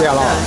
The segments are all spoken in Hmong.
Tiag los.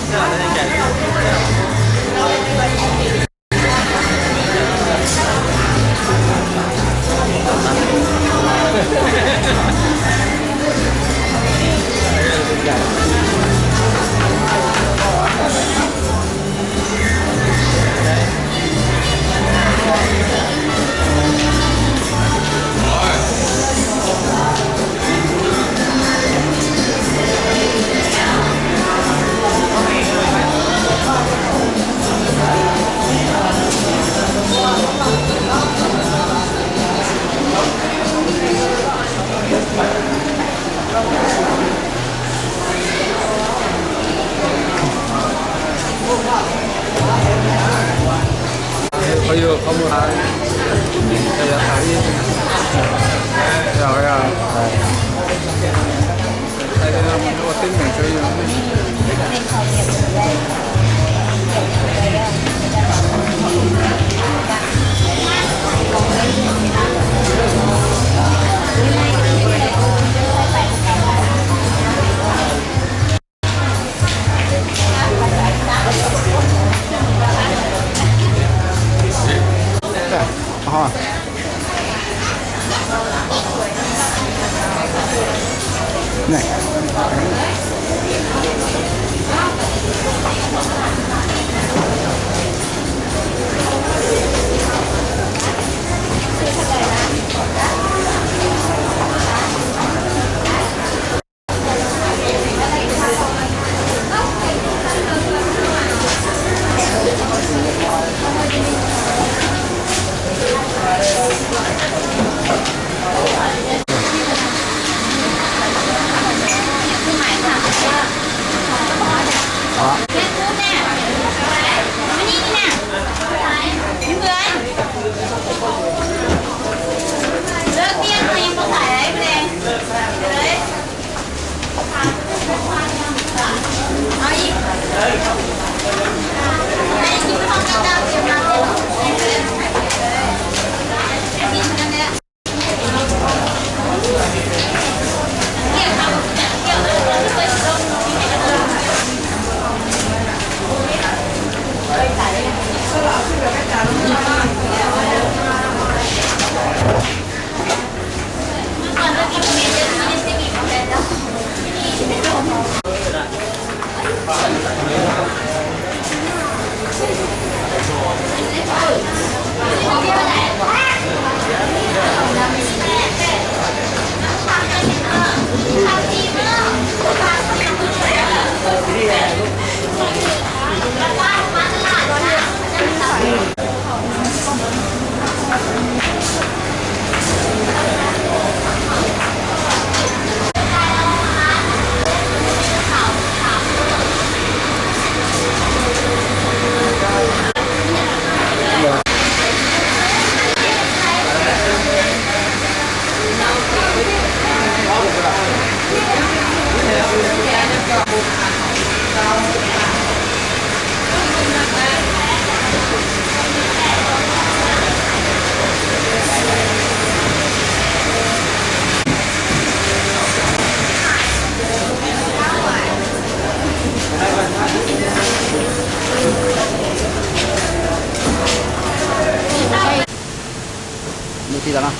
Mus ti tom no.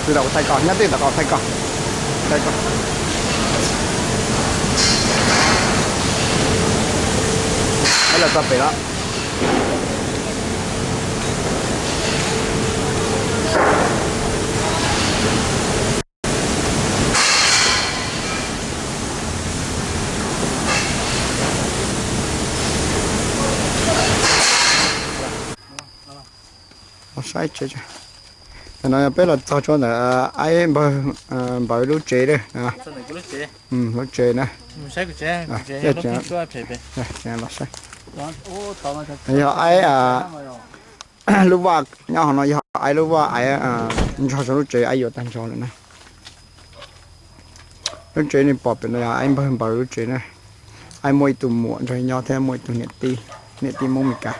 Twb rau kuv thaij koj, nyob twj tom ko thaij koj. Thaij koj. Peb los txog pem lawm. Los saib tsev. Tam no peb los txog tso ntawm aib npawg npawg lub tsev lawm. Lub tsev na. Los saib. Yog aib lub vaj nyob hauv no, yog aib lub vaj aib nrog rau lub tsev aib yuav tag nrho lawm na. Lub tsev nej pom pem no yog aib npawg npawg lub tsev na. Aib muaj ib tug muam nrog nyob thiab muaj ib tug niam tij, niam tij Hmoob Meskas.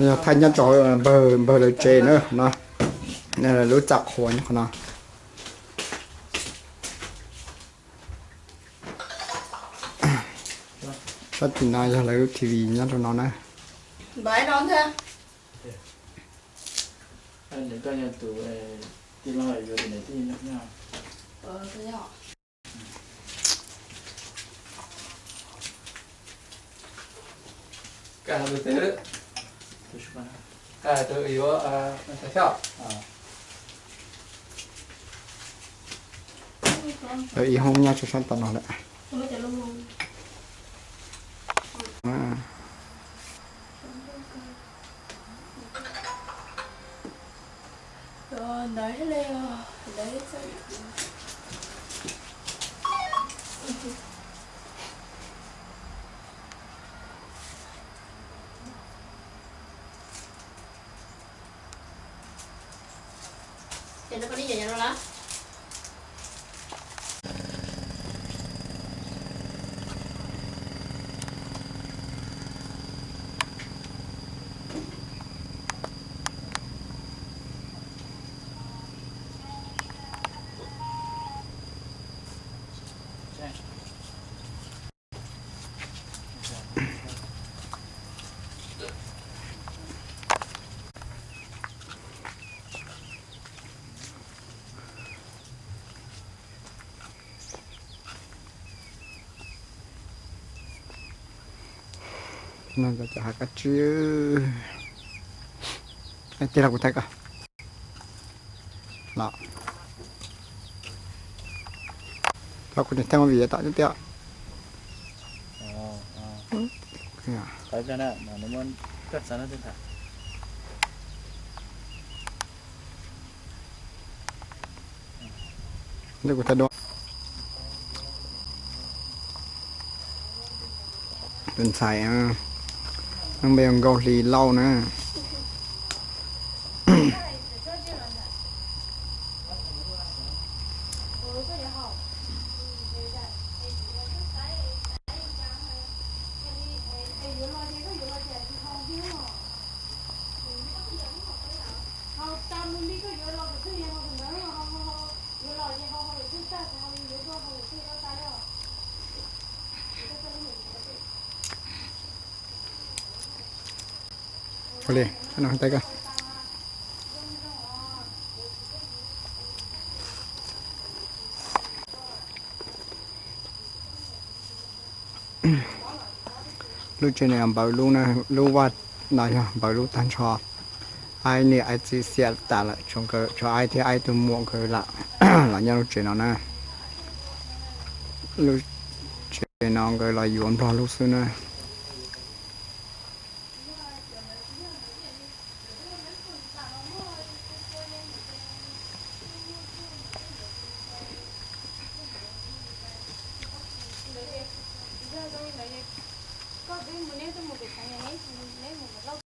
Yog thaij nyob rau npawg, npawg lawv tsev na no, lub txaj qhua nyob qhov no. Sab tim no yog lawv lub T V nyob rau no na. Ib hoob nyob rau sab tom no lawm. No cov hav kab tsib. Tig los kuv thaij koj. Los, kuv thaij movie tau tiag. Tus ntxhais, npe Nkauj Hli Lauj na. Ua li, no thaij koj. Lub tsev no yog npawg lub, lub vaj no yog npawg lub tag nrho. Aib niam aib txiv xiam tas lawm, tshuav aib thiab aib tus muam nkawd lam los nyob lub tsev no na. Lub tsev no nkawd los yuav nplog lub xwb na.